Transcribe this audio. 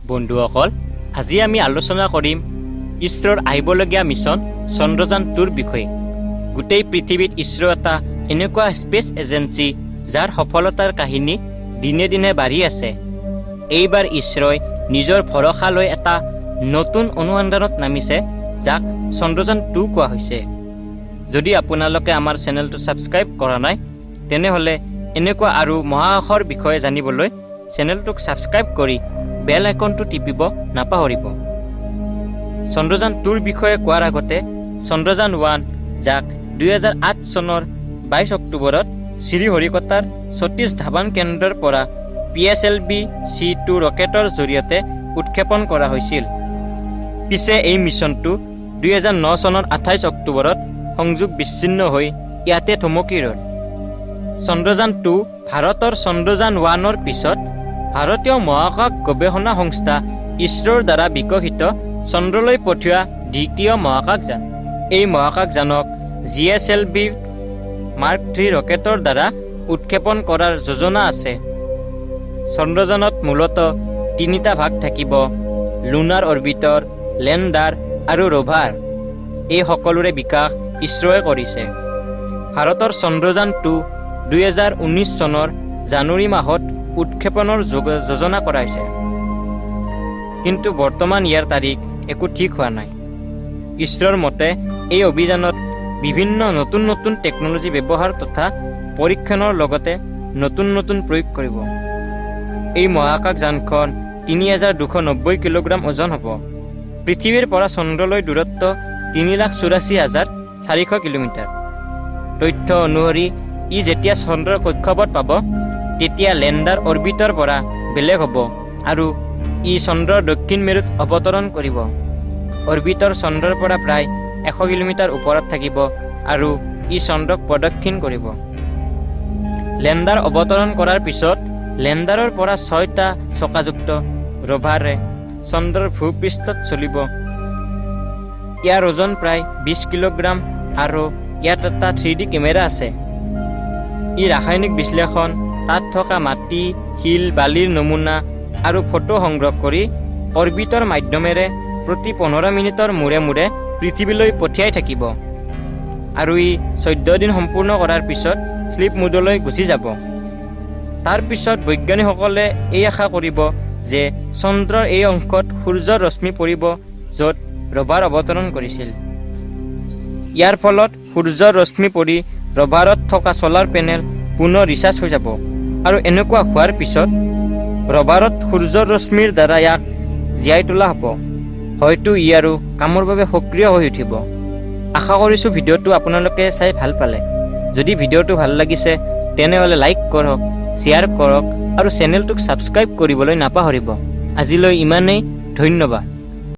বন্ধুসকল, আজি আমি আলোচনা কৰিম ইছৰোৰ আহিবলগীয়া মিছন চন্দ্ৰযান 2ৰ বিষয়ে। গোটেই পৃথিৱীত ইছৰো এটা এনেকুৱা স্পেচ এজেঞ্চি, যাৰ সফলতাৰ কাহিনী দিনে দিনে বাঢ়ি আছে। এইবাৰ ইছৰোই নিজৰ ভৰসা লৈ এটা নতুন অনুসন্ধানত নামিছে, যাক চন্দ্ৰযান 2 কোৱা হৈছে। যদি আপোনালোকে আমাৰ চেনেলটো ছাবস্ক্ৰাইব কৰা নাই, তেনেহ'লে এনেকুৱা আৰু মহাকাশৰ বিষয়ে জানিবলৈ চেনেলটোক ছাবস্ক্ৰাইব কৰি বেল আইকনটো টিপিব নাপাহৰিব। চন্দ্ৰযান 2ৰ বিষয়ে কোৱাৰ আগতে চন্দ্ৰযান 1, যাক 2008 চনৰ 22 অক্টোবৰত শ্ৰীহৰিকোটাৰ সতীশ ধাৱান কেন্দ্ৰৰ পৰা পিএছএলভি চি 2 ৰকেটৰ জৰিয়তে উৎক্ষেপণ কৰা হৈছিল। পিছে এই মিছনটো 2009 চনৰ 28 অক্টোবৰত সংযোগ বিচ্ছিন্ন হৈ ইয়াতে থমকি ৰ'ল। চন্দ্ৰযান 2 ভাৰতৰ চন্দ্ৰযান 1ৰ পিছত ভাৰতীয় মহাকাশ গৱেষণা সংস্থা ইছৰোৰ দ্বাৰা বিকশিত চন্দ্ৰলৈ পঠিওৱা দ্বিতীয় মহাকাশযান। এই মহাকাশযানক জিএছএলভি মাৰ্ক 3 ৰকেটৰ দ্বাৰা উৎক্ষেপণ কৰাৰ যোজনা আছে। চন্দ্ৰযানত মূলতঃ তিনিটা ভাগ থাকিব: লুনাৰ অৰবিটৰ, লেণ্ডাৰ আৰু ৰোভাৰ। এই সকলোৰে বিকাশ ইছৰোৱে কৰিছে। ভাৰতৰ চন্দ্ৰযান 2 2019 চনৰ জানুৱাৰী মাহত উৎক্ষেপণৰ যোজনা কৰা হৈছে, কিন্তু বৰ্তমান ইয়াৰ তাৰিখ একো ঠিক হোৱা নাই। ইছৰোৰ মতে এই অভিযানত বিভিন্ন নতুন নতুন টেকন'লজি ব্যৱহাৰ তথা পৰীক্ষণৰ লগতে নতুন নতুন প্ৰয়োগ কৰিব। এই মহাকাশযানখন 3290 কিলোগ্ৰাম ওজন হ'ব। পৃথিৱীৰ পৰা চন্দ্ৰলৈ দূৰত্ব 3,84,400 কিলোমিটাৰ। তথ্য অনুসৰি ই যেতিয়া চন্দ্ৰৰ কক্ষপথ পাব, তেতিয়া লেণ্ডাৰ অৰবিটৰ পৰা বেলেগ হ'ব আৰু ই চন্দ্ৰৰ দক্ষিণ মেৰুত অৱতৰণ কৰিব। অৰবিটৰ চন্দ্ৰৰ পৰা প্ৰায় 100 কিলোমিটাৰ ওপৰত থাকিব আৰু ই চন্দ্ৰক প্ৰদক্ষিণ কৰিব। লেণ্ডাৰ অৱতৰণ কৰাৰ পিছত লেণ্ডাৰৰ পৰা ছয়টা চকাযুক্ত ৰভাৰে চন্দ্ৰৰ ভূপৃষ্ঠত চলিব। ইয়াৰ ওজন প্ৰায় 20 কিলোগ্ৰাম আৰু ইয়াত এটা 3ডি কেমেৰা আছে। ই ৰাসায়নিক বিশ্লেষণ, তাত থকা মাটি, শিল, বালিৰ নমুনা আৰু ফটো সংগ্ৰহ কৰি অৰবিটৰ মাধ্যমেৰে প্ৰতি 15 মিনিটৰ মূৰে মূৰে পৃথিৱীলৈ পঠিয়াই থাকিব আৰু ই 14 দিন সম্পূৰ্ণ কৰাৰ পিছত শ্লিপ মোডলৈ গুচি যাব। তাৰ পিছত বৈজ্ঞানিকসকলে এই আশা কৰিব যে চন্দ্ৰৰ এই অংশত সূৰ্যৰ ৰশ্মি পৰিব, য'ত ৰভাৰ অৱতৰণ কৰিছিল। ইয়াৰ ফলত সূৰ্যৰ ৰশ্মি পৰি ৰভাৰত থকা ছ'লাৰ পেনেল পুনৰ ৰিচাৰ্জ হৈ যাব আৰু এনেকুৱা হোৱাৰ পিছত ৰভাৰত সূৰ্যৰ ৰশ্মিৰ দ্বাৰা ইয়াক জীয়াই তোলা হ'ব। হয়তো ই আৰু কামৰ বাবে সক্ৰিয় হৈ উঠিব। আশা কৰিছোঁ ভিডিঅ'টো আপোনালোকে চাই ভাল পালে। যদি ভিডিঅ'টো ভাল লাগিছে, তেনেহ'লে লাইক কৰক, শ্বেয়াৰ কৰক আৰু চেনেলটোক ছাবস্ক্ৰাইব কৰিবলৈ নাপাহৰিব। আজিলৈ ইমানেই, ধন্যবাদ।